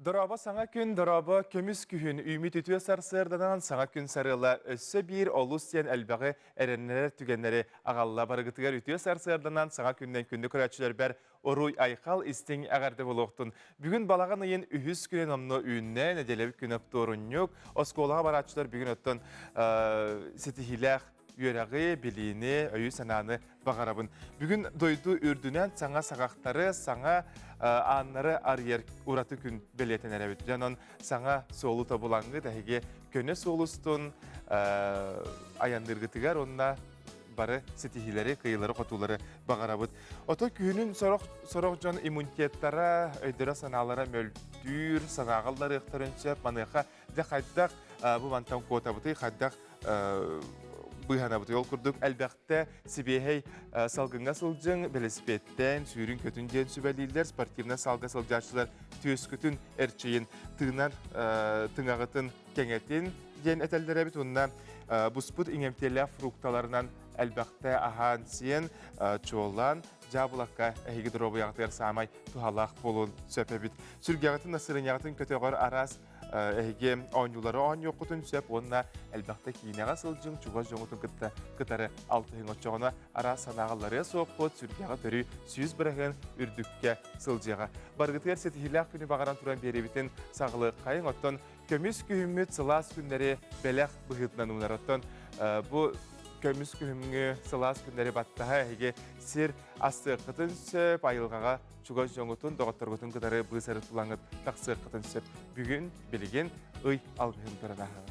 Дорообо саҥа күн, дорообо көмүс күһүн, үүмүт үтүө сарсыарданан саҥа күн сарыала өссө биир олус диэн элбэҕи эрэннэрэр түгэннэри аҕалла. Барыгытыгар үтүө сарсыарданан саҥа күннэн күндү көрөөччүлэрбэр уруй-айхал истиҥ эҕэрдэ буолуохтун. Бүгүн балаҕан ыйын үһүс күнэ номнуо үүннэ, нэдиэлэбит күнэ оптуорунньук. Оскуолаҕа барааччылар бүгүн оттон ситиһиилээх үөрэҕи, билиини, өйү-санааны баҕарабын. Бүгүн дойду үрдүнэн саҥа саҕахтары, саҥа ааннары арыйар ураты күн бэлиэтэнэр эбит. Дьэ, онон саҥа суолу тобулаҥҥыт эһиги көнө суол устун айанныыргытыгар уонна бары ситиһиилэри, кыайыылары-хотуулары баҕарабыт. Ото күһүнүн сорох сорох дьон иммунитеттара, өйдөрө-санаалара мөлтүүр, санааҕа ылларыахтарын сөп. Маныаха дьэ хайдах бу мантан куотабытый, хайдах быыһанабытый. Ол курдук элбэхтэ сибиэһэй салгыҥҥа сылдьыҥ, бэлисипиэттээн, сүүрүн-көтүн диэн сүбэлииллэр. Спортивнай саалга сылдьааччылар түөскүтүн эрчийин, тыынар тыҥаҕытын кэҥэтин диэн этэллэр эбит. Уонна буспут иҥэмтиэлээх фрукталарынан элбэхтэ аһаан-сиэн, чуолаан дьаабылакка эһиги доруобуйаҕытыгар саамай туһалаах буолуон сөп эбит. Сүргэҕитин, настырыанньаҕытын көтөҕөр араас эһиги оонньуулары оонньуоххутун сөп уонна элбэхтэ киинэҕэ сылдьыҥ, чугас дьоҥҥутун кытта кытары алтыһыҥ. Оччоҕуна араас санааҕалларыа суоххут, сүргэҕэ төрүү 100% үрдүккэ сылдьыаҕа. Барыгытыгар ситиһиилээх күнү баҕаран туран биэриибитин саҕалыаххайыҥ. Оттон көмүс күһүммүт сылаас күннэри бэлэх быһыытынан уунар. Оттон бу көмүс күһүҥҥү сылаас күннэри баттаһа эһиги сир астыаххытын сөп, айылҕаҕа чугас дьоҥҥутун, доҕотторгутун кытары быыс-арыт булаҥҥыт тахсыаххытын сөп. Бүгүн, билигин ый алгыһын көрөн ааһаҕыт.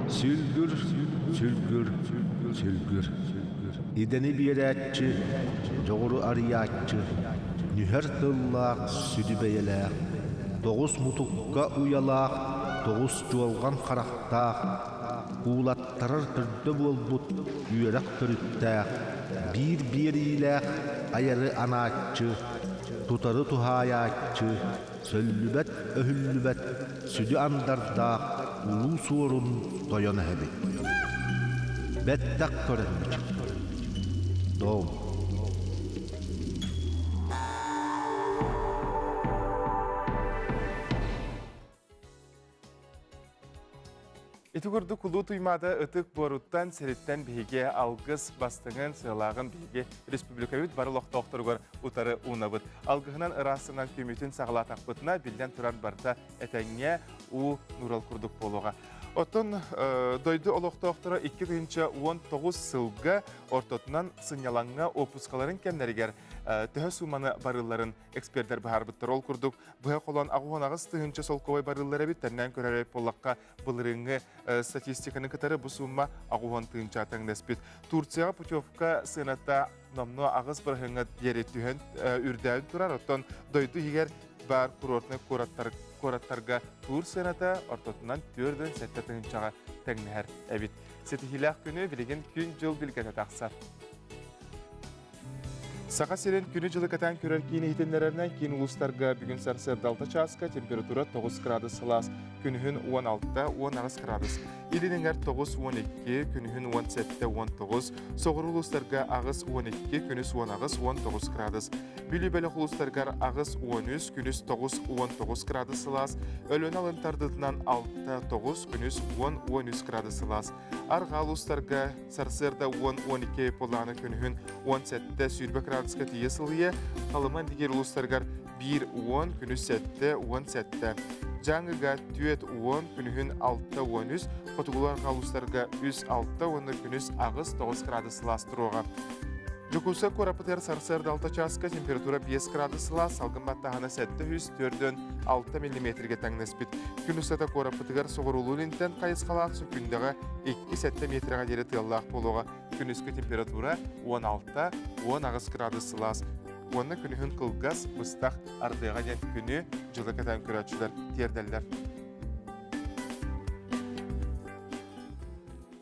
Сүлгүр, сүлгүр, сүлгүр. Идэни биэрээччи, дьоҕуру арыйааччы, нүһэр тыллаах сүдү бэйэлээх, тоҕус мутукка уйалаах, тоҕус чуолҕан харахтаах, куулаттарар төрдө буолбут үөрэх төрүттээх, биир биэриилээх айары анааччы, тутары туһаайааччы, сөллүбэт өһүллүбэт сүдү андардаах улуу суорун тойон эһэбит. Бэттэх көрөн бичик. Дом. Ити курдук Улуу Туймаада ытык буоруттан, сириттэн биһиги алгыс бастыҥын, сыалааҕын биһиги республикабыт бары олохтоохторугар утары уунабыт. Алгыһынан ыраастанан күммүтүн саҕалаатахпытына, биллэн туран барыта этэҥҥэ уу нуурал курдук буолуоҕа. Оттон дойду олохтоохторо 2019 сылга ортотунан сынньалаҥҥа уоппускаларын кэмнэригэр төһө сууманы барыылларын экспердэр быһаарбыттар. Ол курдук, быһа холоон 88 тыһыынча солкуобай барыыллар эбит. Тэннээн көрөр буоллахха, былырыыҥҥы статистиканы кытары бу суумма 80 тыһыынча тэҥнэспит. Турцияҕа путевка сыаната номнуо аҕыс бырыһыаҥҥа диэри түһэн үрдээн турар. Оттон дойду иһигэр баар курортнай куораттар, куораттарга туур сыаната ортотунан 47 тыһыынчаҕа тэҥнэһэр эбит. Ситиһиилээх күнү билигин күн-дьыл билгэтэ тахсар. Саха сирин күнү-дьылы кэтээн көрөр киин иһитиннэрэринэн киин улуустарга бүгүн сарсыарда 6 чааска температура 9 градус сылаас, күнүһүн 16-18 градус. Илин эҥэр 9-12, күнүһүн 17-19, соҕуруу улуустарга 8-12, күнүс 18-19 градус. Бүлүү бөлөх улуустарыгар 8-13, күнүс 9-19 градус сылаас, Өлүөнэ алын тардыытынан 6-9, күнүс 10-13 градус сылаас. Арҕаа улуустарга сарсыарда 10-12 полааны күнүһүн 17 20 градуска тиийэ сылыйа, Халыма Индигир улуустарыгар 1-10, күнүс 7-17. Дьааҥыга 4-10, күнүһүн 6-13, хотугулар улуустарга 3-6 уонна күнүс 8-9 градус сылаас туруоҕа. Дьокуускай куораппытыгар сарсыарда 6 чааска температура 5 градус сылаас, салгын баттааһына 704 6 миллиметргэ тэҥнэспит. Күн устата куораппытыгар соҕуруулуу илинтэн хайысхалаах сөкүүндэҕэ 2-7 метрэҕэ диэри тыаллаах буолуоҕа. Күнүскү температура 16-18 градус сылаас уонна күнүһүн кылгас, быстах ардыаҕа диэн күнү, дьылы кэтээн көрөөччүлэр тиэрдэллэр.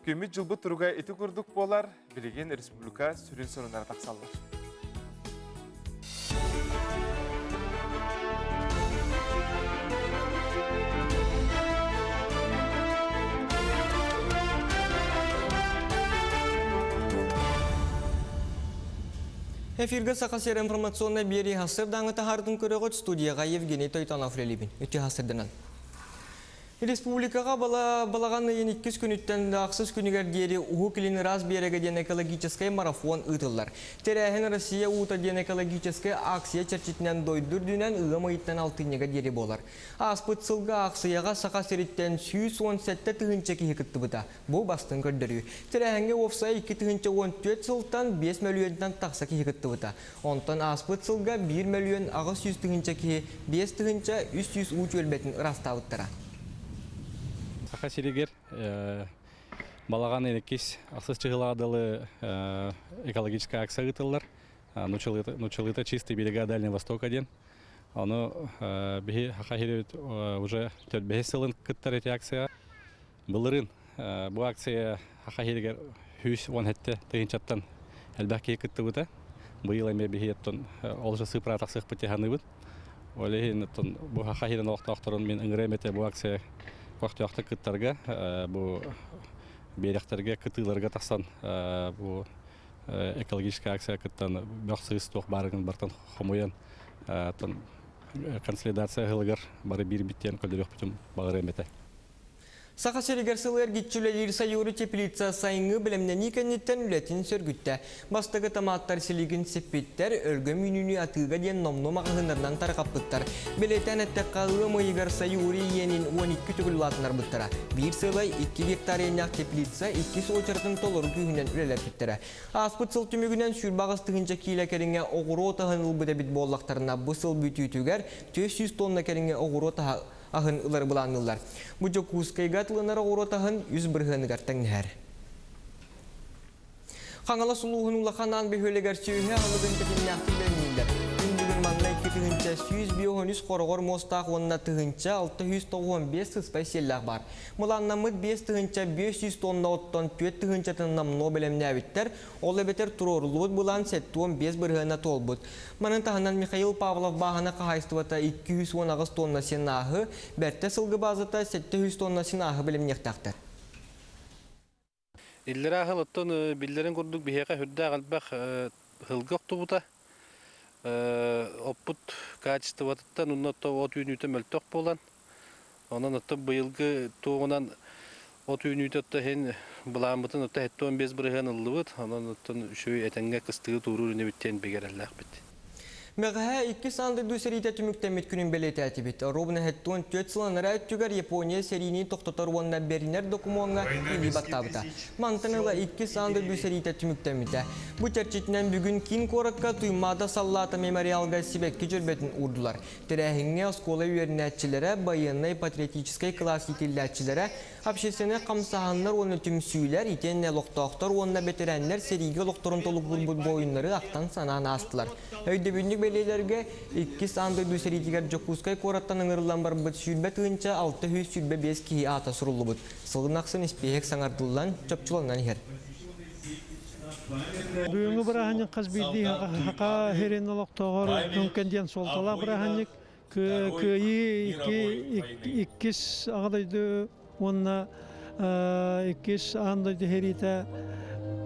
Күммүт дьылбыт туруга ити курдук буолар. Билигин республика сүрүн сонуннара тахсаллар. Эфиргэ Саха сирэ информационнай биэрии сарсыардааҥы таһаарытын көрөҕүт студияҕа Евгений Тойтонов үлэлиибин. Үтүө сарсыарданан. Республикаҕа балаҕан ыйын иккис күнүттэн ахсыс күнүгэр диэри Уһук Илин ыраас биэрэгэ диэн экологическай марафон ыытыллар. Тэрээһин Россия уута диэн экологическай акция чэрчитинэн дойду үрдүнэн ыам ыйыттан алтынньыга диэри буолар. Ааспыт сылга аахсыйаҕа Саха сириттэн 117 тыһыынча киһи кыттыбыта. Бу бастыҥ көрдөрүү. Тэрээһиҥҥэ уопсайа 2014 сылтан 5 мөлүйүөнтэн тахса киһи кыттыбыта. Онтон ааспыт сылга 1 мөлүйүөн 800 тыһыынча киһи 5 тыһыынча 300 уу түөлбэтин ыраастаабыттара. Саха сиригэр балаҕан иккис ахсыс чыһылаҕа дылы экологическай акция ыытыллар. Нучалыта чистый берега Дальнего Востока диэн. Ону биһи Саха сирибит уже төрбэһис сылын кыттар эти акция. Былырыын бу акция Саха сиригэр 117 тыһыынчаттан элбэх киһи кыттыбыта. Быйыл эмиэ биһи оттон ол же сыыппара тахсыахпыт дии саныыбын. Ол иһин оттон бу Саха сирин олохтоохторун мин ыҥырыам этэ бу акция көхтөөхтүк кыттарга, бу биэрэхтэргэ кытыыларга тахсан бу экологическай акция кыттан бөх-сыыс туох баарыгын бартан хомуйан консолидация ыһылыгар бары биир биттиэн көрдөрүөхпүтүн баҕарыам этэ. Саха сиригэр сылы эргиччи үлэлиир Сайыыры теплица сайыҥҥы бэлэмнэнии кэнниттэн үлэтин сөргүттэ. Бастакы томаттар силигин сиппиттэр, өлгөм үүнүүнү атыыга диэн номнуо маҕаһыыннарынан тарҕаппыттар. Бэлиэтээн эттэххэ, ыам ыйыгар Сайыыры иэнин 12 төгүл улаатыннарбыттара. Биир сыалай 2 гектар иэннээх теплица иккис уочаратын толору күүһүнэн үлэлэппиттэрэ. Ааспыт сыл түмүгүнэн 28 тыһыынча киилэ кэриҥэ оҕуруот аһын ылбыт эбит буоллахтарына, бу сыл бүтүүтүгэр 400 тонна кэриҥэ оҕуруот аһа аһын ылары былаанныыллар. Бу Дьокуускайга атыланар оҕуруот аһын үс бырыһыаныгар тэҥнэһэр. Хаҥалас улууһун Улахан Аан бөһүөлэгэр сүөһү аһылыгын тэтимнээхтик бэлэмнииллэр. Күн бүгүн манна 2153 хороҕор муостаах уонна 1695 сыспай сиэллээх баар. Былааннаммыт 5500 тонна оттон 4 тыһыынчатын номнуо бэлэмнээбиттэр, ол эбэтэр туруоруллубут былаан 75 бырыһыана туолбут. Маны таһынан Михаил Павлов бааһына хаһаайыстыбата 218 тонна сенааһы, Бэртэ сылгы баазата 700 тонна сенааһы бэлэмниэхтээхтэр. Иллэрээ сыл оттон биллэрин курдук биһиэхэ сүрдээх элбэх сылгы охтубута. Оппут качествотыттан уонна от үүнүүтэ мөлтөх буолан, онон оттон быйылгы туоҕунан от үүнүүтэ отто иһин былааммытын отто 75% ыллыбыт. Онон оттон үчүгэй этэҥҥэ кыстыгы туоруур инибит диэн бигэ эрэллээхпит. Мэҕэһээ иккис аан дойду сэриитэ түмүктэммит күнүн бэлиэтээтибит. Ровно 74 сыл анараа өттүгэр Япония сэриини тохтотор уонна бэринэр докумуоҥҥа илии баттаабыта. Мантан ыла иккис аан дойду сэриитэ түмүктэммитэ. Бу чэрчитинэн бүгүн киин куоракка Туймаада саллаата мемориалга сибэкки дьөрбөтүн уурдулар. Тэрээһиҥҥэ оскуола үөрэнээччилэрэ, байыаннай-патриотическай кылаас иитиллээччилэрэ, Общественнай хамсааһыннар уонна түмсүүлэр, итиэннэ олохтоохтор уонна бэтэрээннэр сэриигэ олохторун толугурбут буойуннары ахтан-санаан аастылар. Өйдөбүнньүк бэлиэлэргэ Иккис аан дойду сэриитигэр Дьокуускай куораттан ыҥырыллан барбыт 20 625 киһи аата суруллубут. Сылын ахсын испииһэк саҥардыллан, чопчуланан иһэр. Бүгүҥҥү бырааһынньык хас биирдии саха сирин олохтооҕор Мүҥкэн диэн суолталаах бырааһынньык. Кыайыы иккис Аҕа дойду уонна иккис аан дойду сэриитэ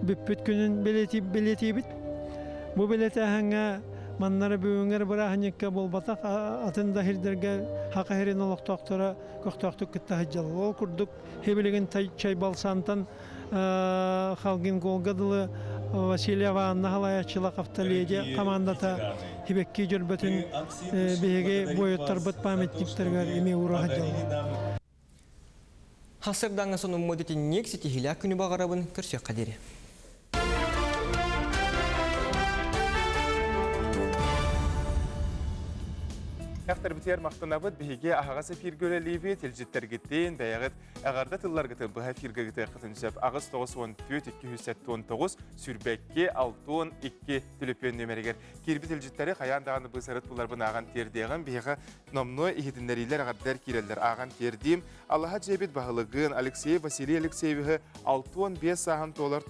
бүппүт күнүн бэлиэтиибит. Бу бэлиэтээһиҥҥэ маннары бүгүҥҥэ бырааһынньыкка буолбатах атын да сирдэргэ Саха сирин олохтоохторо көхтөөхтүк кытта сылдьаллар. Ол курдук сибилигин Чайбалсантан Халгинголга дылы Васильева Анна Халаяччылах автоледи командата Хибекки дьөрбөтүн биһиги буойуттарбыт памятниктарыгар эмиэ уура сылдьаллар. Хасырдаҥҥа сонуммут итинник ситиһиилээх күнү баҕарабын көрсүөххэ диэри. Эхтэрбитигэр махтанабыт биһиги аһаҕас эфиргэ үлэлиибит, илдьиттэргитин, бэйэҕит Эҕэрдэ тылларгытын быһа эфиргэ ыытыаххытын сөп. 894 279 22 62 төлөпүөн нүөмэригэр киирбит илдьиттэри хайаан даҕаны быысарыт буларбын ааҕан тиэрдиэҕим. Биһиэхэ номнуо иһитиннэриилэр эҕэрдэлэр киирэллэр. Ааҕан тиэрдиим. Алаһа дьиэбит баһылыгын Алексей Василий Алексеевиһы 65 сааһын туолар.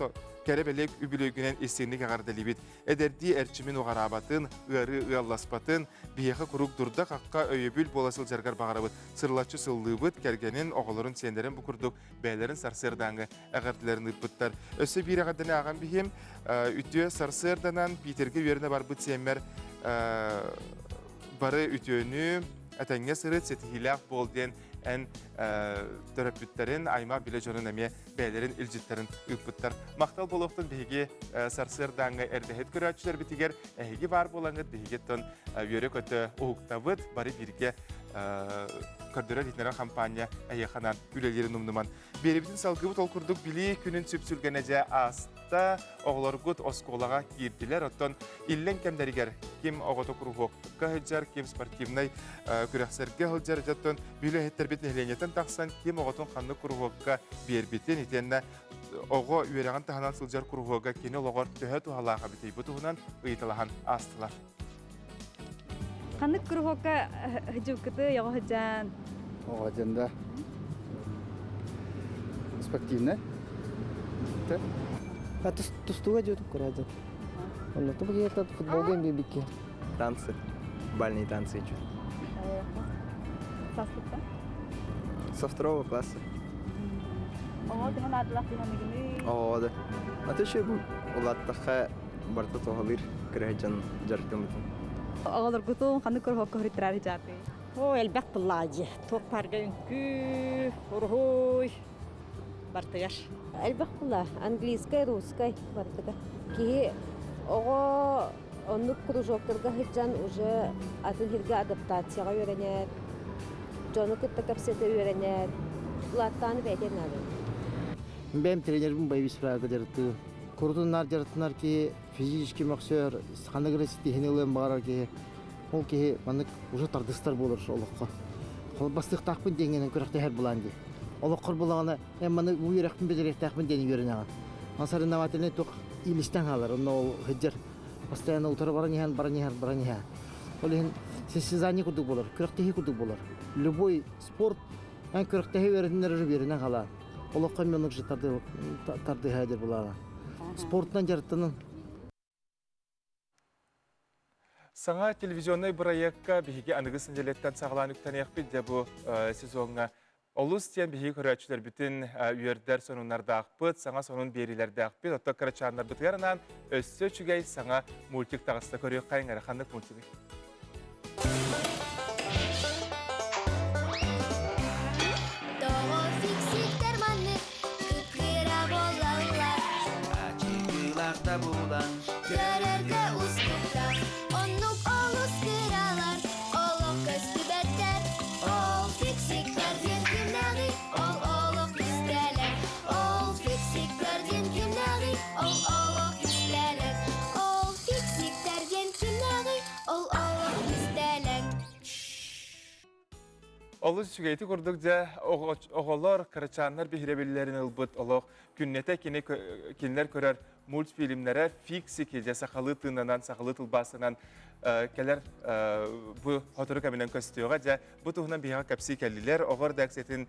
Кэрэ-бэлиэ үбүлүөйгүнэн истиҥник эҕэрдэлиибит. Эдэрдии эрчимин уҕараабатын, ыарыы ыалласпатын, биһиэхэ куруук дурда-хахха өйөбүл буола сылдьаргар баҕарабыт. Сырылаччы сыллыыбыт, кэргэнин, оҕолорун, сиэннэрин бу курдук бэйэлэрин сарсыардааҥҥы эҕэрдэлэрин ыыппыттар. Өссө биир эҕэрдэни ааҕан биһиэм, үтүө сарсыарданан Питергэ үөрэнэ барбыт сиэммэр бары үтүөнү, этэҥҥэ сырыт, ситиһиилээх буол диэн эн төрөппүттэрин, аймах билэ дьонун эмиэ бэйэлэрин илдьиттэрин ыыппыттар. Махтал буолуохтун биһиги сарсыардааҥҥы эрдэһит көрөөччүлэрбитигэр эһиги баар буолаҥҥыт биһигиттэн үөрэ-көтө уһуктабыт, бары бииргэ көрдөрөр иһитиннэрэр хампаанньа эһиэхэ үлэлиирин умнуман. Биэрибитин салгыбыт ол курдук билии күнүн сүпсүлгэнэ дьэ ааста. Оҕолоргут оскуолаҕа киирдилэр. Оттон иллэҥ кэмнэригэр ким оҕото куруһуокка сылдьар, ким спортивнай күрэхсэргэ сылдьар, дьоттон үлэһиттэрбит нэһилиэнньэтин тахсан ким оҕотун ханнык куруһуокка биэрбитин итиэннэ оҕо үөрэҕин таһынан сылдьар куруһуога кини олоҕор төһө туһалаах эбитий бу туһунан ыйыталаһан аастылар. Ханнык куруһуокка сылдьыбыккыты оҕо сылдьан? Оҕо дьанда спортивная. Тустууга дьиэтик көрөөдүм. Онно тубу футболга биэбикки. Танцы. Бальные танцы чуть. Саспытта? Со второго класса. Оҕо төһө наадалаах дии Оо, да. А то еще улааттахха барыта туһалыыр кыра дьон дьарыктаммытым. Оҕолоргутун ханнык куруһуокка хоруйтарар хижаапый? Оо, элбэх тыллаадьы. Туох парга үҥкүү, уруһуй, бартыгар. Элбэх була. Английскай, русскай бартыга. Киһи оҕо оннук кружоктарга сылдьан уже атын сиргэ адаптацияҕа үөрэнэр, дьону кытта кэпсэтэ үөрэнэр, улааттаан бэйэтин наада. Бэйэм тренербин боевик правда дьарыктыы. Курутуннар дьарыктанар киһи физически мөхсөр, ханнык эрэ ситиһини ылыан баҕарар киһи, ол киһи маннык уже тардыстар буолар олоххо. Холбастыахтаахпын диэҥҥинэн күрэхтэһэр булаан дии. Олоххор булаҕына эн маны бу үөрэхпин бүтэриэхтээхпин диэн үөрэнэҕин. Соревновательный туох илистэн хаалар, онно ол сылдьар постоянно утары баран иһэн, баран иһэр, баран иһэр. Ол иһин состязание курдук буолар, күрэхтэһии курдук буолар. Любой спорт эн күрэхтэһии үөрэтиннэр уже үөрэнэн хаалаан. Олоххо мен уже тардыһа диир булаана. Спортунан дьарыктанын. Саҥа телевизионнай бырайыакка биһиги аныгы сэнделеттэн саҕалаан үктэниэхпит дьэ бу сезоҥҥа олус диэн биһиги көрөөччүлэрбитин үөрдэр сонуннардаахпыт, саҥа сонун биэриилэрдээхпит. Оттон кырачааннарбытыгар анаан өссө үчүгэй саҥа мультик таҕыста көрүөххэйиҥ эрэ ханнык мультигый? Тоҕо фиксиктэр маннык кып-кыра буолаллар Ачыкылаах да булан Көрөргө устуктар Оннук олус кыралар Олох көстүбэттэр Ол фиксиктэр диэн кимнээҕий Ол олох кистэлэҥ Ол фиксиктэр диэн кимнээҕий Ол олох кистэлэҥ Ол фиксиктэр диэн кимнээҕий Ол олох кистэлэҥ Олус үчүгэйти курдук дьэ оҕолор, кырачааннар биһирэбиллэрин ылбыт олох күннэтэ кини кинилэр көрөр мультфильмнэрэ фиксики дьэ сахалыы тыыннанан, сахалыы тылбаастанан кэлэр бу сотору кэминэн көстүөҕэ. Дьэ бу туһунан биһиэхэ кэпсии кэллилэр. Оҕо редакциятын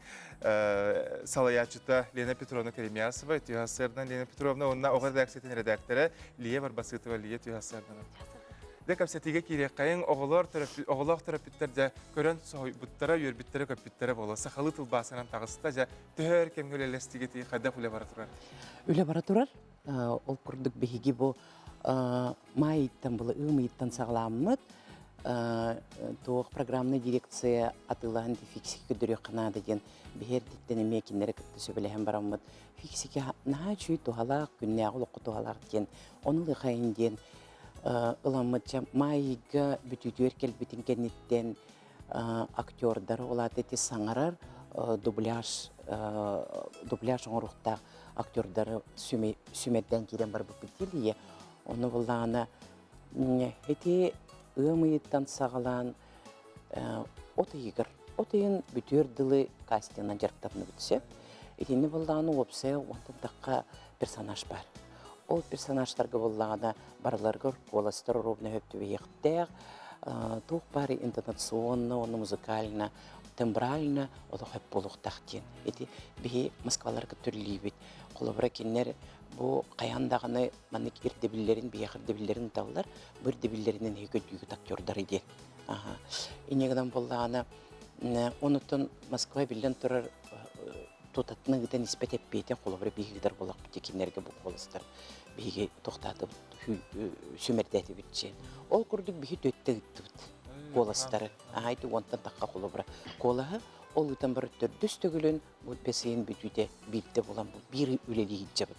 салайааччыта Лена Петровна Керемясова, Үтүө сарсыардан Лена Петровна уонна оҕо редакциятын редактора Лия Барбасытова, Лия Үтүө сарсыардан. Дьэ кэпсэтиигэ киириэххэйиҥ оҕолор оҕолоох төрөппүттэр дьэ көрөн соһуйбуттара, үөрбүттэрэ-көппүттэрэ буолуо. Сахалыы тылбаасынан таҕыста дьэ төһө өр кэмҥэ үлэлэстигитий, хайдах үлэ бара турар? Үлэ бара турар. Ол курдук биһиги бу маай ыйыттан была ыам ыйыттан саҕаламмыт туох программная дирекция атыылаһан фиксики көрдөрүөххэ наада диэн биһи эрдэттэн эмиэ кинилэри кытта сөбүлэһэн бараммыт фиксики наһаа үчүгэй туһалаах күннээҕи олоххо туһалаах диэн ону ылыахайын диэн ыламмыт дьэ маайга бүтүүтүгэр кэлбитин кэнниттэн актердары ол аата ити саҥарар дубляж дубляж оҥоруохтаах актердары сүмэрдээн киирэн барбыппыт диир ону буллаҕына ити ыам ыйыттан саҕалаан от ыйыгар от ыйын бүтүөр дылы кастинынан дьарыктанныбыт сөп итини буллаҕына уопсайа уонтан тахха персонаж бар Ол персонажтарга буоллаҕына барыларыгар куоластар ровно сөп түбэһиэхтээх, туох баар интонационно уонна музыкально, тембрально олох сөп буолуохтаах диэн. Ити биһи Москваларга түрүлүүбүт. Холобура кинилэр Бу хайаан даҕаны маннык ирдэбиллэрин, биһиэхэ ирдэбиллэрин ыталлар. Бу ирдэбиллэринэн эһиги көрдүүгүт актердары диэн. Аха. Инньэ гынан буоллаҕына, онуттан Москва биллэн турар тутатына ыытан испэт эппиэтин холобура биһиги ыытар буоллахпыт кинилэргэ бу куоластар биһиги тохтоотубут сүмэрдээтибит диэн. Ол курдук биһи төттө ыыттыбыт куоластары. Аһайты уонтан тахха холобура куолаһы ол ыытан барар төрдүс төгүлүн бу бэс ыйын бүтүүтэ биирдэ булан бу биир үлэлии сылдьабыт.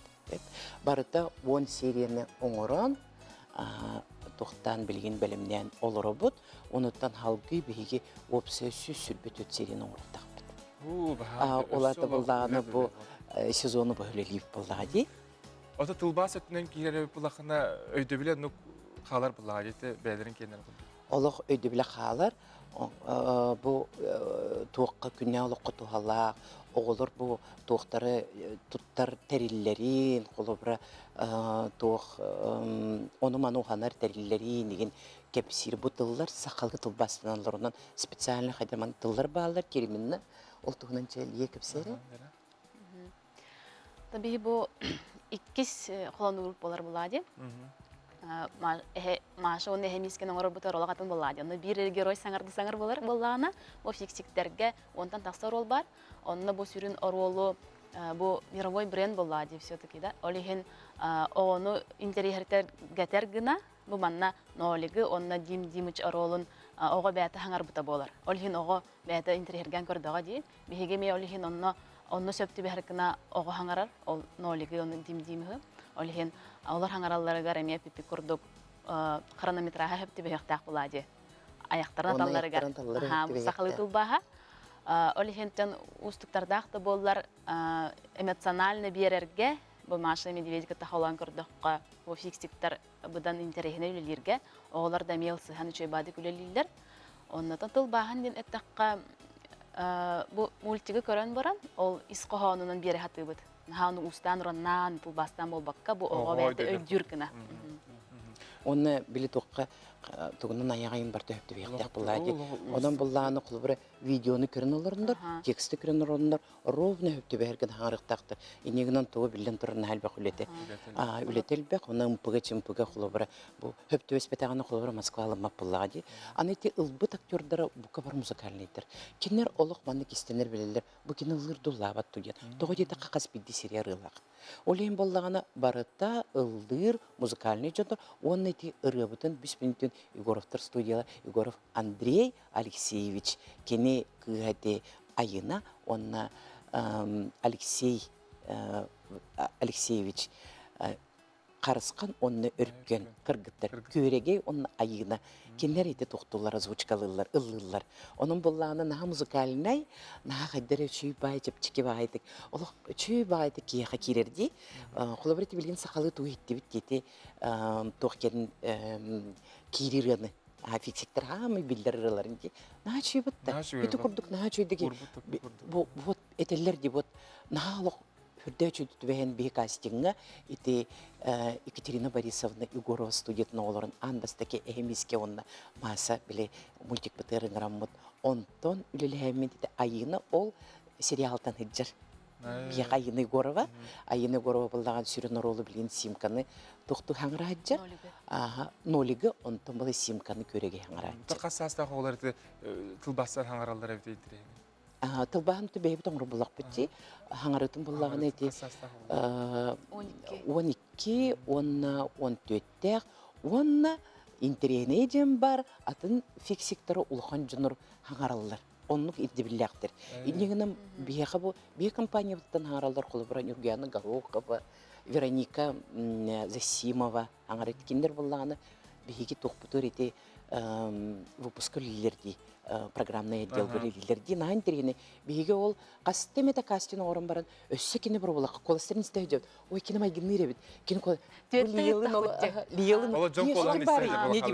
Барыта 10 серияны оҥорон туохтаан билигин бэлэмнээн олоробут. Онуттан халгыы биһиги уопсай 124 серияны оҥоруохтаахпыт. Ол аата буллаҕына бу сезону бу үлэлиир буоллаҕа дии. Ото тылбаас өттүнэн киирэр буллахына өйдөбүлэ оннук хаалар буллаҕа дии бэйэлэрин киэннэрин курдук. Олох өйдөбүлэ хаалар. Бу туохха күннээх олоххо туһалаах оҕолор бу туохтары туттар тэриллэрин, холобура туох ону-маны уһанар тэриллэрин игин кэпсиир бу тыллар сахалыы тылбаастаналлар онон специально хайдаман тыллар бааллар терминнэр ол туһунан чэлийэ кэпсээрэ. Биһи бу иккис холонуур буолар булаа Маша уонна эһэ миискэн оҥорорбутугар олох атын буоллаа дии. Онно биир герой саҥарды саҥар буолар буоллаҕына, бу фиксиктэргэ уонтан тахса оруол бар. Онно бу сүрүн оруолу бу мировой бренд буоллаа дии все-таки да. Ол иһин оҕону интэриэһиргэтэр гына бу манна Нолигы уонна Дим Димыч оруолун оҕо бэйэтэ хаҥарбыта буолар. Ол иһин оҕо бэйэтэ интэриэһиргээн көрдөҕө дии. Биһиги эмиэ ол иһин онно онно сөп түбэһэр гына оҕо хаҥарар, ол нолигы ону дим-димиһы. Ол иһин олор хаҥаралларыгар эмиэ пипи курдук хронометраһа сөп түбэһиэхтээх буолаа дии. Аяктарын аталларыгар сахалыы тылбааһа. Ол иһинтэн уустуктардаах да буоллар эмоционально биэрэргэ бу Маша Медведь кытта холоон көрдөххө бу фиксиктар быдан интэриэһинэй үлэлииргэ оҕолор да эмиэ ылсыһан үчүгэй баадык үлэлииллэр. Оннотон тылбааһын диэн эттэххэ, бу мультигы көрөн баран, ол ис хоһоонунан биэрэ сатыыбыт. Наһаа ону уустаан-ураннаан, тылбаастаан буолбакка, бу оҕо бэйэтэ өйдүүр гына. Уонна били туохха тугунан айаҕайын бар төһөптүбүөхтээх буллаа дии. Онон буллааны холобура видеону көрөн олороннор, тексти көрөн олороннор, ровно өптүбэһэр гына хаҥарыктаахтар. Инньэ гынан тугу биллэн турар наһаа элбэх үлэтэ. Үлэтэ элбэх, онно ымпыга-чымпыга холобура бу хөптүбэспэтэҕинэ холобура Москва ылыммат буоллаҕа дии. Аны ити ылбыт актердара бука бар музыкальнайдар. Кинилэр олох маннык истэнэр билэллэр. Бу кини ыллыыр дуллаабат дуу диэн. Тоҕо диэтэххэ хас биирдии сири арыылаах. Ол иһин буоллаҕына барыта ыллыыр музыкальнай дьоннор уонна ити ырыабытын бүс-бүтүн Егоровтар студияла Егоров Андрей Алексеевич кини кыыһа ити Айына уонна Алексей Алексеевич Харысхан уонна Өркөн кыргыттар Күөрэгэй уонна Айыына кинилэр ити тохтуллар озвучкалыыллар ыллыыллар онон буоллаҕына наһаа музыкальнай наһаа хайдара үчүгэй баай чэпчэки баайдык олох үчүгэй баайдык киһиэхэ киирэр дии холобур ити билигин сахалыы тугу иһиттибит диэти туох диэн киирии ырыаны фиксиктэр хаамай биллэр ырыаларын дии наһаа үчүгэй бытта ити курдук наһаа үчүгэйдик бу вот этэллэр дии вот наһаа олох үрдэ үчүгэй түбэһэн биһи кастиҥҥа ити Екатерина Борисовна Егорова студиятын оҕолорун аан бастакы эһимискэ уонна Мааса били мультикпытыгар ыҥыраммыт онтон үлэлэһэммит ити Айыына ол сериалтан сылдьар Биһиэхэ Айыына Егорова. Айыына Егорова буллаҕан сүрүн оруолу билигин Симканы тохту хаҥырааччы. Ааха, Нолигы, онтон была Симканы көрөге хаҥырааччы. Хас саастаах оҕолор ити тылбаастан хаҥараллар эбит интэриэһинэй. Тылбааһын ту бэйэбит оҥорор буллахпыт дии. Хаҥарытын буллаҕына ити 12 уонна 14-тээх уонна интэриэһинэй диэн бар атын фиксиктары улахан дьоннор хаҥараллар. оннук ирдэбиллээхтэр. Инньэ гынан биһиэхэ бу биһи компаниябытыттан аҥараллар холобура Нюргуяна Горохова, Вероника Засимова аҥар кинилэр буоллаҕына биһиги туохпутугар ити выпуска үлэлииллэр дии программнай отделга үлэлииллэр дии наһаа интэриэһинэй биһиги ол хаста эмэтэ кастинг оҥорон баран өссө кини боруобалахха куоластарын истэ сылдьабыт ой кини майгынныыр эбит кини Лиелын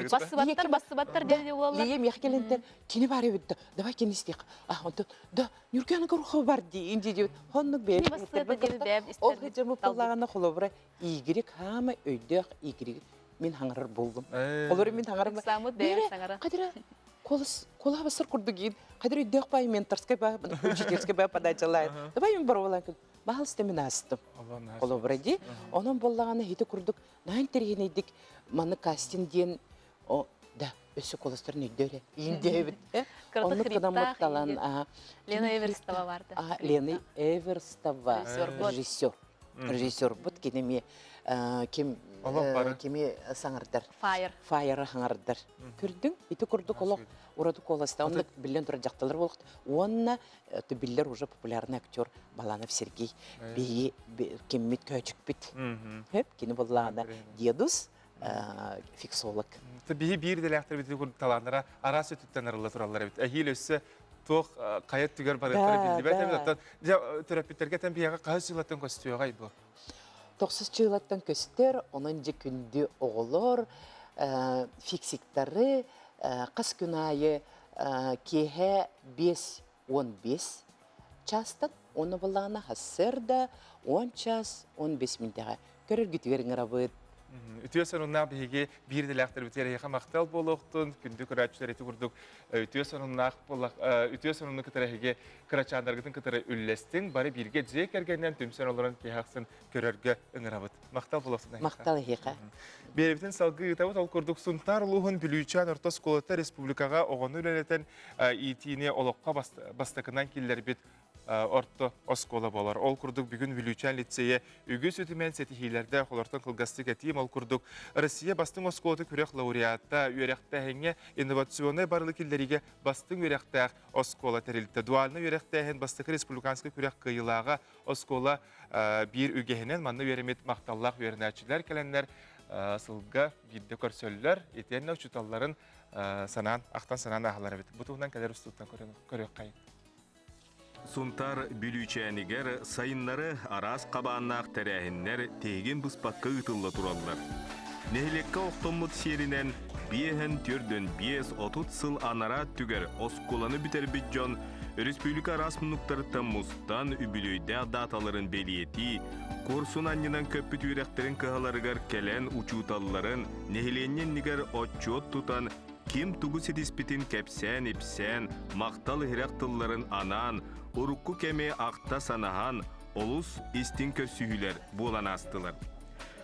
Бассыбаттар бассыбаттар диэн буолаллар. Лия миэхэ кэлэнтэр кини бар эбит да давай кини истиэх а онтон да Нюрканы Горохова бар дии инди диэбит хоннук бэйэм ол дьамы пыллаҕына холобура игирик хаама өйдөөх игирик мин хаҥарар боллум олору мин хаҥарым кадира колос кола басар курдук иин кадира өйдөөх бай менторскай ба учительскай ба подачалай давай мин барабалаан. Баһалыста мин аастым. Холобура дии. Онон буоллаҕына ити курдук наһаа интэриэһинэйдик маны кастинг диэн да өссө куоластарын өйдөөрэ иин диэбит. Оннук гынаммыт талан Лена Эверстова барды. Лена Эверстова режиссер. Режиссербут кинеми ким кими саҥардар. Фаер. Фаера саҥардар. Көрдүҥ? Ити курдук олох ураты куоласта. Оннук биллэн турар дьахталар буолуохт. Уонна биллэр уже популярный актер Баланов Сергей. Биһиги киммит көөчүкпүт. Хөп, кини буоллаҕына дедус, фиксолог. Биһи биир идэлээхтэр бити курдук талааннара араас өттүттэн арылла тураллар эбит. Эһиил өссө туох хайа өттүгэр барыахтара биллибэт эбит. Оттон төрөппүттэргэ тэн биһиэхэ хаһыс сылаттан көстүөҕэй бу? Тохсус чыылаттан көстөр, онон дьэ күндү оҕолор фиксиктары хас күн аайы киэһэ 5:15 чаастан уонна былаана сарсыарда 10 час 15 мүнтэҕэ көрөргүтүгэр ыҥырабыт. Үтүө сонуннаах биһиги биир идэлээхтэрбитигэр эһиэхэ махтал буолуохтун, күндү көрөөччүлэр ити курдук үтүө сонуннаах үтүө сонуну кытары эһиги кырачааннаргытын кытары үллэстиҥ, бары бииргэ дьиэ кэргэнинэн түмсэн олорон киһи ахсын көрөргө ыҥырабыт. Махтал буолуохтун эһиэхэ. Махтал эһиэхэ. Биэрэбитин салгыы ыытабыт. Ол курдук Сунтаар улууһун Бүлүүчээн орто оскуолата республикаҕа оҕону үлэлэтэн иитиини олоххо бастакынан киллэрбит орто оскуола буолар. Ол курдук бүгүн Бүлүүчээн лицейэ үгүс үтүмэн ситиһиилэрдээх, олортон кылгастык этиим. Ол курдук Россия бастыҥ оскуолата күрэх лауреата, үөрэхтээһиҥҥэ инновационнай барылы киллэриигэ бастыҥ үөрэхтээх оскуола тэрилтэ. Дуальнай үөрэхтээһин бастакы республиканскай күрэх кыайыылааҕа оскуола биир үгэһинэн манна үөрэммит махталлаах үөрэнээччилэр кэлэннэр сылга биирдэ көрсөллөр, итиэннэ учууталларын санаан, ахтан санаан ааһаллар эбит. Бу туһунан кэлэр устууттан көрүөххэйин. Сунтаар Бүлүүчээнигэр сайыннары араас хабааннаах тэрээһиннэр тиһигин быспакка ыытылла тураллар. Нэһилиэккэ охтоммут сиэринэн биэһэн төрдөн 5-30 сыл анараа өттүгэр оскуоланы бүтэрбит дьон Өрөспүүбүлүкэ араас муннуктарыттан мустан, үбүлүөйдээх дааталарын бэлиэтии, куорсун анньынан көппүт үөрэхтэрин кыһаларыгар кэлэн учууталларын, нэһилиэнньэ иннигэр отчуот тутан, ким тугу ситиспитин кэпсээн-ипсээн, махтал иһирэх тылларын анаан, урукку кэми ахта санаһан, олус истиҥ көрсүһүүлэр буолан аастылар.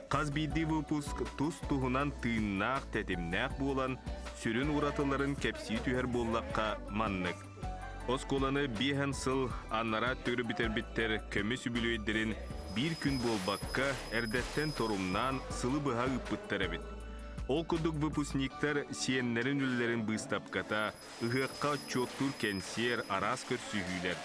Хас биирдии выпуск тус-туһунан тыыннаах, тэтимнээх буолан, сүрүн уратыларын кэпсии түһэр буоллахха маннык. Оскуоланы биэһэн сыл анараа өттүгэр бүтэрбиттэр көмүс үбүлүөйдэрин биир күн буолбакка, эрдэттэн торумнаан сылы быһа ыыппыттар эбит. Ол курдук выпускниктар сиэннэрин үлэлэрин быыстапката, ыһыахха отчуоттуур кэнсиэр, араас көрсүһүүлэр.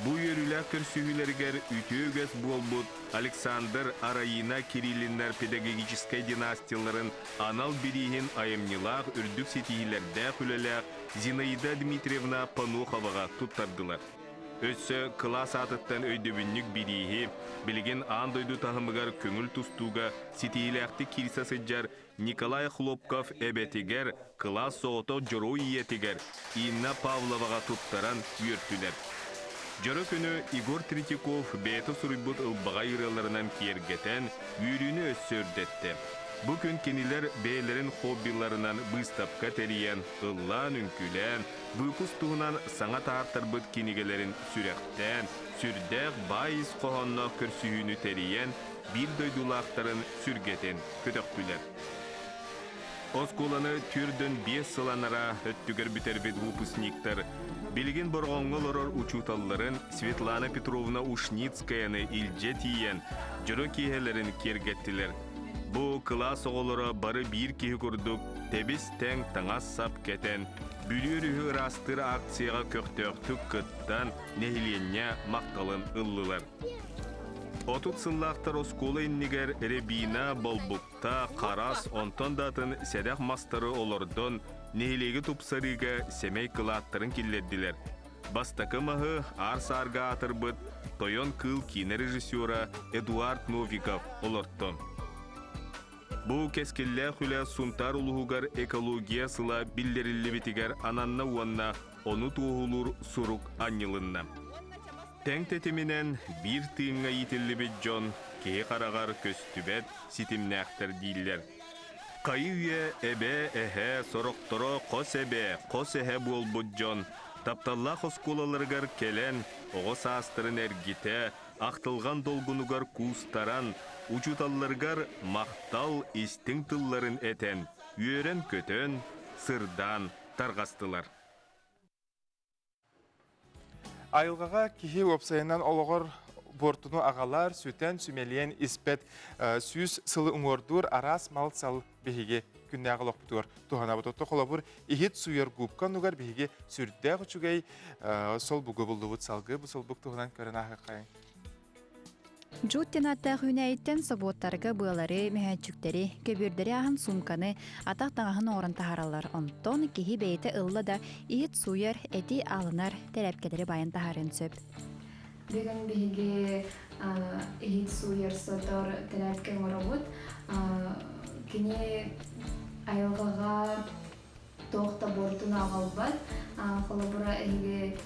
Бу үөрүүлээх көрсүһүүлэригэр үтүө үгэс буолбут Александр, Араина Кириллиннар педагогическай династияларын анал бирииһин айымньылаах үрдүк ситиһиилэрдээх үлэлээх Зинаида Дмитриевна Паноховаҕа туттардылар. Өссө кылаас аатыттан өйдөбүнньүк бирииһи билигин аан дойду таһымыгар көҥүл тустууга ситиһиилээхтик киирсэ сылдьар Николай Хлопков эбэтигэр, кылаас соҕотох дьоруой ийэтигэр Инна Павловаҕа туттаран үөртүлэр. Дьоро күнү Егор Третьяков бэйэтэ суруйбут ылбаҕай ырыаларынан киэргэтэн, үөрүүнү өссө үрдэттэ. Бу күн кинилэр бэйэлэрин хоббиларынан быыстапка тэрийэн, ыллаан-үҥкүүлээн, выпуск туһунан саҥа таһаартарбыт кинигэлэрин сүрэхтээн, сүрдээх баай ис хоһоонноох көрсүһүүнү тэрийэн, биир дойдулаахтарын сүргэтин көтөхтүлэр. Оскуоланы 45 сыл анараа өттүгэр бүтэрбит выпускниктар билигин Бороҕоҥҥо олорор учууталларын Светлана Петровна Ушницкаяны илдьэ тиийэн дьоро киэһэлэрин киэргэттилэр. Бу кылаас оҕолоро бары биир киһи курдук тэбис-тэҥ таҥас-сап кэтэн, Бүлүү өрүһү ыраастыыр акцияҕа көхтөөхтүк кыттан, нэһилиэнньэ махталын ыллылар. 30 сыллаахтар оскуола иннигэр рябина, болбукта, харас, онтон да атын сэдэх мастары олордон, нэһилиэги тупсарыыга сэмэй кылааттарын киллэрдилэр. Бастакы маһы аар-саарга аатырбыт Тойон кыыл киинэ режиссера Эдуард Новиков олорто. Бу кэскиллээх үлэ Сунтаар улууһугар экология сыла биллэриллибитигэр ананна уонна ону туоһулуур сурук анньылынна. Тэҥ тэтиминэн биир тыыҥҥа иитиллибит дьон киһи хараҕар көстүбэт ситимнээхтэр дииллэр. Хайы-үйэ эбээ, эһээ, сорохторо хос эбээ, хос эһэ буолбут дьон тапталлаах оскуолаларыгар кэлэн оҕо саастарын эргитэ, ахтылҕан долгунугар куустаран, учууталларыгар махтал истиҥ тылларын этэн, үөрэн-көтөн, сырдаан тарҕастылар. Айылҕаҕа киһи уопсайынан олоҕор буортуну аҕалар, сүтэн, сүмэлийэн испэт сүүс сылы уҥуордуур араас мал-сал биһиги күннээҕи олохпутугар туһанабыт. Отто холобур, иһит сууйар губка оннугар биһиги сүрдээх үчүгэй солбугу буллубут. Салгыы бу солбук туһунан көрөн ааһыаххайыҥ. Джут диэн ааттаах үүнээйиттэн собуоттарга быалары, мөһөөччүктэри, көбүөрдэри ааһан суумканы, атах таҥаһын оҥорон таһаараллар. Онтон киһи бэйэтэ ылла да иһит сууйар, эти аалынар, тэрээпкэлэри баайан таһаарыан сөп. Бүгүн биһиги иһит сууйар сотор тэрээпкэ оҥоробут. Кини айылҕаҕа туох да буортуну аҕалбат. Холобура, эһиги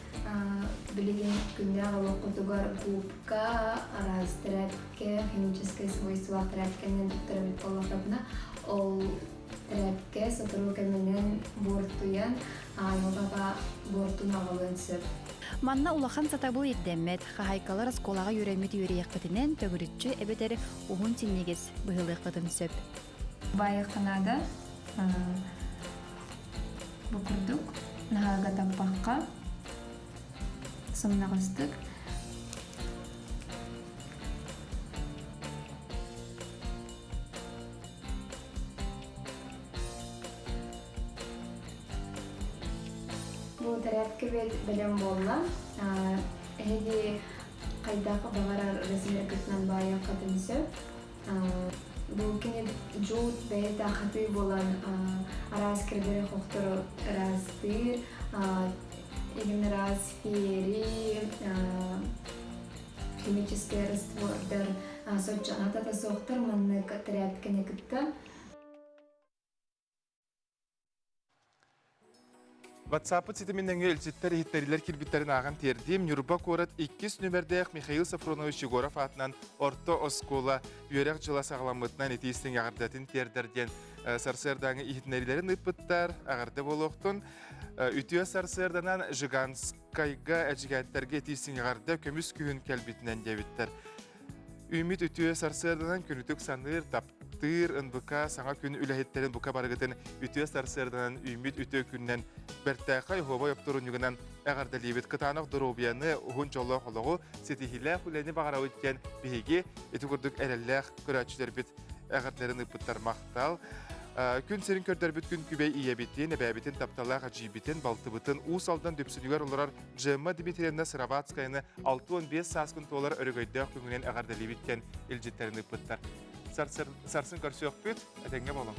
билигин күннээх олоххутугар губка, араас тэрээпкэ, химическэй свойстволаах тэрээпкэнэн туттар эбит буоллаххытына, ол тэрээпкэ сотору кэминэн буортуйан, айылҕаҕа буортуну аҕалыан сөп. Манна улахан сатабыл ирдэммэт. Хаһаайкалар оскуолаҕа үөрэммит үөрүйэххитинэн төгүрүччү эбэтэр уһун синньигэс быһыылыаххытын сөп. Баайыахха наада. Бу курдук наһаага таппакка сымнаҕастык Бу тэрээпкэбит бэлэм буолла. Эһиги хайдах баҕарар размергытынан баайыаххытын сөп. Бу кини дьуут бэйэтэ хатыы буолан араас кирдэри-хохтору ыраастыыр, игин ыраас фиери, химическэй раствордар соччо аната суохтар маннык тэрээпкэни кытта. WhatsApp ситимин нөҥүө илдьиттэр иһиттэрилэр киирбиттэрин ааҕан тиэрдиим. Ньурба куорат иккис нүмердээх Михаил Софронович Егоров аатынан орто оскуола үөрэх дьыла саҕаламмытынан итии истиҥ эҕэрдэтин тиэрдэр диэн сарсыардааҥы иһитиннэриилэрин ыыппыттар. Эҕэрдэ буолуохтун. Үтүө сарсыарданан Жиганскайга эдьигээттэргэ итии истиҥ эҕэрдэ көмүс күһүн кэлбитинэн диэбиттэр. Үүммүт үтүө сарсыарданан күнүтүк саныыр, таптыыр НБК саҥа күн үлэһиттэрин бука барыгытын үтүө сарсыарданан үүммүт үтүө күнүнэн бэртээхэй оһуобай оптуорунньугунан эҕэрдэлиибит. Кытаанах доруобуйаны, уһун дьоллоох олоҕу, ситиһиилээх үлэни баҕарабыт диэн биһиги ити курдук эрэллээх көрөөччүлэрбит эҕэрдэлэрин ыыппыттар махтал. Күн сирин көрдөрбүт күн күбэй ийэбитин, эбээбитин, тапталлаах эдьиийбитин, балтыбытын Уус Алдан Дүпсүнүгэр олорор Джемма Дмитриевна Сыроватскаяны 65 сааскын туолар өрөгөйдөөх күҥүнэн эҕэрдэлиибит диэн илдьиттэрин ыыппыттар. Сарсын көрсүөхпүт, этэҥҥэ буолуҥ.